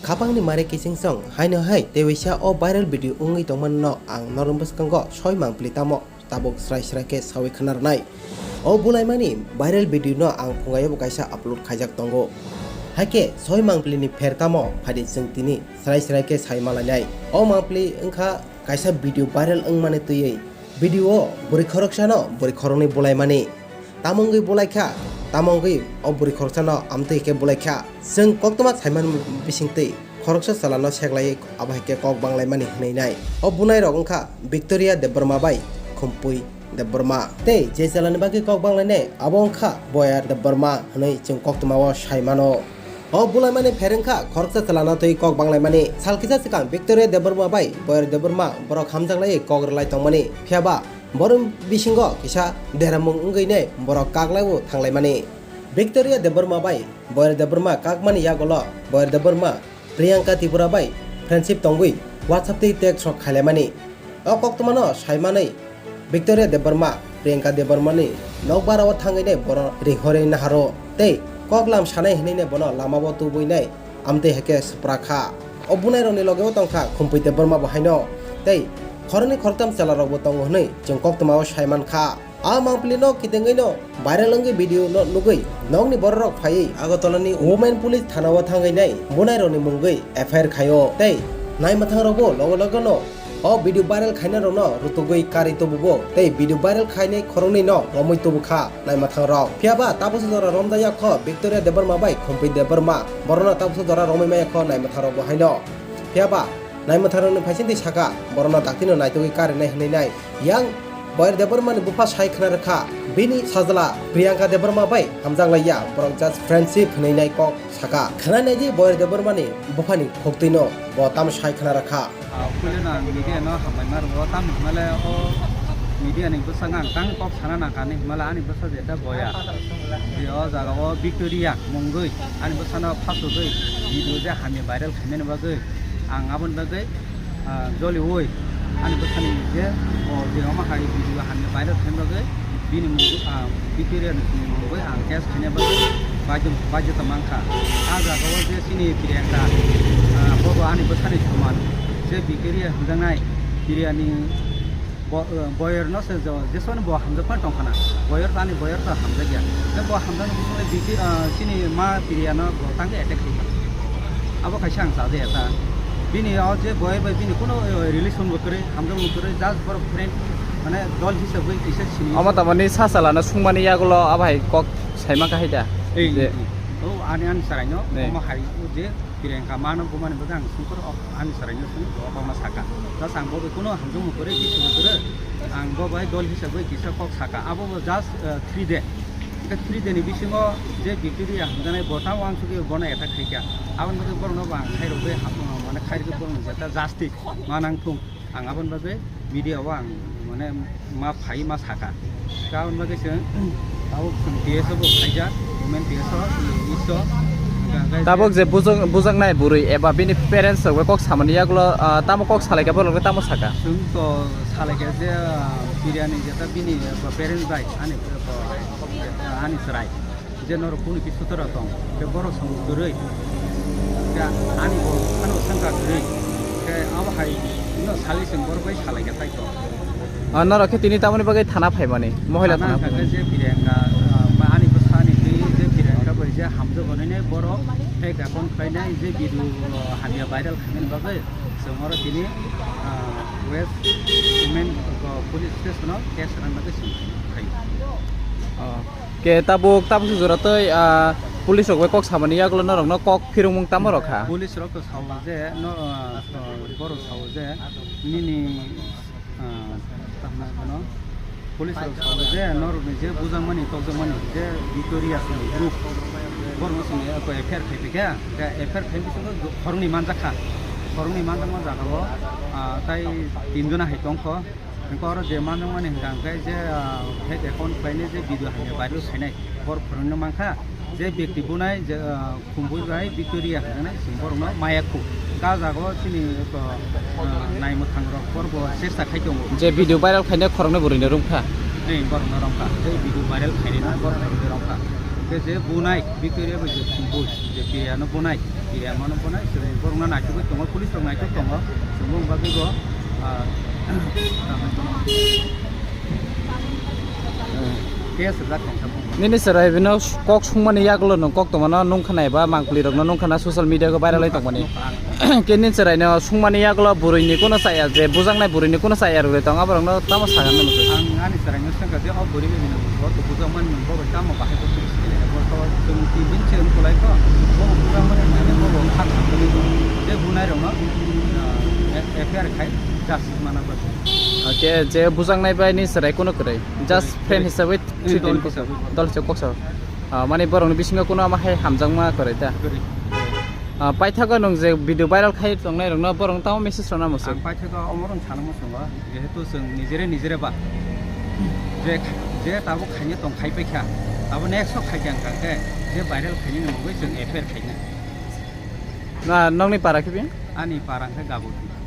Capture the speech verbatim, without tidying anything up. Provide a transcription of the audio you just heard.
Khapangni mare kiching song haino hai tewaisa o viral video wngwi tongmano ang norok bwskango soi mangpili tamo tabuk srai srai khe sawi khna rwnai. O bulaimani viral video no ang phungaio bo kaisa upload khaijak tongo. Haikhe soi mangpili ni pher tamo phaidi chwng tini srai srai khe sai malainai. O mangpili wngkha kaisa video viral wngmani twiwi. Video o bwrwi khoroksano bwrwi khoroknwi bulaimani. Tamo wngwi bulaikha, tamo wngwi o bwrwi khoroksano amtwi khe bulaikha. Chwng koktwma saiman bisingtwi khoroksa chwlano seklaiwi abo hai khe kok banglaimani hwnwi nai. O bunairok wngkha Victoria Debbarma bai Khumpui Debbarma. Tei je chwlani bagwi kok banglainai abo wngkha Boyar Debbarma hwnwi chwng koktwmao sai mano. O bulaimani pher wngkha khoroksa chwlano twi kok banglaimani. Sal kisa swkang Victoria Debbarma bai Boyar Debbarma borok hamjaklaiwi kok rwlai tongmani. Phiyaba borok bisingo kisa deramung wngwinai borok kaklaibo thanglaimani. Victoria Debbarma bai Boyar Debbarma kakmani yagulo Boyar Debbarma Priyanka Tripura bai friendship tongwi WhatsApp twi text rok khailaimani. O koktwmano saimanwi Victoria Debbarma, Priyanka Debbarmani nokbarao thangwi nai bono ringhorwi naharo tei koklam sanai hwnwi nai bono lamao tubui nai amtwi hai khe swpra kha. O bunairokni logeo tongkha Khumpui Debbarma bo haino tei khoroknwi khoroktam chwlarokbo tongo hwnwi chwng koktwmao sai mankha. A mangpili no kitengwi no viral wngwi video no nugwi nokni bororok phaiwi Agartala ni Women Police thana o thangwi nai bunairokni mungwi F I R khaio tei naimwthang rokbo logo logo no o video viral khainai rokno rutugwi karwi tubugo tei video viral khainai khoroknwi no romwi tubukha naimwthang rok. Phiyaba tabuksa jora romjak ya kho Victoria Debbarma bai Khumpui Debbarma, borokno tabuksa jora romwi maya kho naimwthang rok bo haino. Phiyaba naimwthang rokni phaisingtwi saka borokno daktino naitugwi karinai hwnwi nai. Yang Boyar Debbarma ni bupha sai khna rwkha, bini sajla Priyanka Debbarma bai hamjak lai ya, borok just friendship hwnwi nai kok saka. Khna nai di Boyar Debbarma ni bupha ni khuktwi no bo tamo sai khna rwkha. Ah, puila no ang media no hambai ma rwo, tamo hwnmale o media ni bwskango ang tang kok sana nang kha, ani hwnmale ani bwsa jeta Boya. Je o jaga o Victoria mungwi ani bwsano phasugwi video je hamya viral khaimani bagwi ang aboni bagwi ah, joliui ani bwsani je o je omo hai video hamya viral khaina bagwi bini mung, ah, Victoria ni mungwi ang case khaina bagwi baidh-, baidhyota mankha. A jaga o je chini Priyanka, ah, bobo ani bwsani soman. Je Victoria hwnjaknai Priya ni bo-, ah, boyar no se jo-, jesoni bo hamjakma tongkhana. Boyar to ani boyar to hamjakya. Je bo hamjaknai bisingtwi Victoria, ah, chini ma Priya no bo tangwi attack khaikha. Abo kaisa ang chajakya ta. Bini o je boyar bai bini kuno, eh, relation bo kwrwi, hamjakmung kwrwi, just borok friend, mane dol hisabwi kisa sini. Omo tamani sachalano sungmani yagulo abo hai kok saima kahai da. Ei, je ei, ei. O ani, ani chwraino, ei. Omo hai o je Priyanka mano bumani bagwi ang sungkor o ani chwraino sung, o omo saka. Just ang bo bai kuno hamjakmung kwrwi, kisa bo kwrwi, ang bo bai dol hisabwi kisa kok saka. Abo bo just, eh, three day. Tei three day ni bisingo je Victoria hamjaknai bo tamo uansugwi bono attack khaikha. Aboni bagwi borokno bo ang khairokgwi hapno mane khairokgwi borokno jeta justice ma nangthung. Ang aboni bagwi media o ang mane ma phai ma saka. Tei aboni bagwi chwng tabuk chwng T S O bo khaijak, women T S O, iso. Tabuk je bujak, bujaknai bwrwi eba bini parents rok bai kok samani yagulo, ah, tamo kok salaikha borok tamo saka? Chwng to salaikha je, ah, Priya ni jeta bini, ah, parents bai ani, ah, ani chwrai. Je norok kunu khe sutra tong, khe borok samung kwrwi, khe ani bo phano sangka kwrwi, khe abo hai no sali chwng borok bai salai khe tai to. Ah, norok khe tini tamoni bagwi thana phaimani, mohila thana thana hwnkha khe phaimani. Je Priyanka, ah, ani bwsani twi je Priyanka bai je hamjak hwnwi borok fake account khlainai je video, ah, hamya viral khaimani bagwi chwng oro tini, ah, West Women, ah, Police Station o case rwna bagwi chwng khaio. Oh. Khe tabuk, tabuk se jora tei, ah, police rok bai kok samani yagulo norok no kok phirungmung tamo rok kha? Police rok to sao je no, ah, borok sao je nini, ah, tamo bono police rok sao je norok ni je bujakmani tokjakmani je Victoria group borok no chwng F I R khai phi kha, khe F I R khai phi khoroknwi manjak kha, khoroknwi manjakma jaga o, ah, tai tin jona hai tong kho. Hwnkhe oro je manjakmani hwnkha hwnkhe je, ah, fake account khlainai je video hamya viral khainai, borok phwrwngno mankha je bekti bunai je, ah, Khumbui bai Victoria hwnjaknai chwng borokno maya khu. Ka jaga o chini, ah, naimwthang rok borok bo chesta khai tongo. Je video viral khainai khoroknwi bwrwino romkha. Tei borokno romkha. Je video viral khainai no borok phwrwngno romkha. Je bunai, Victoria bai je bui, je Piriano bunai, Piriano bunai, chwng borokno naitugwi tongo, police rok naituk tongo, chwng boni bagwi bo, ah, case rijak tongkha bumung. Nini chwrai bino kok sungmani yagulo nwng kok tongmano nung khanai ba mangpli rokno nung khana social media o viral oi tongmani. Khe nini chwraino sungmani yagulo bwrwini kuno chaya je bujaknai bwrwini kuno chaya rwgwi tong aborokno tamo sagan nang. Ang ani chwraino swngkha je o bwrwi bai bini bo to bujak mani nang bo bai tamo bahai bo police kile bo to chwng tin din chwng kulai kho bo bujak mani nang bo bo khak khak je bunai rokno F I R khai justice mana bo. Oke je bujaknai bai ni chwrai kuno kwrwi just friend hisabai dol hisabai. Dol hisabai kok sa. Ah, mani borokni bisingo kuno ama hai hamjakma kwrwi ta. Kwrwi. Ah, paithago nwng je video viral khai tongnai rokno borok tamo message rwna muchung. Ang paithago omo rok sana muchungo, jehetu chwng nijere nijere ba je, je tabuk khaina tong khai paikha, abo next o khai khe ang kang khe je viral khainani mungwi chwng F I R khaina. Na nokni para khibi? Ani para khe Gaboti.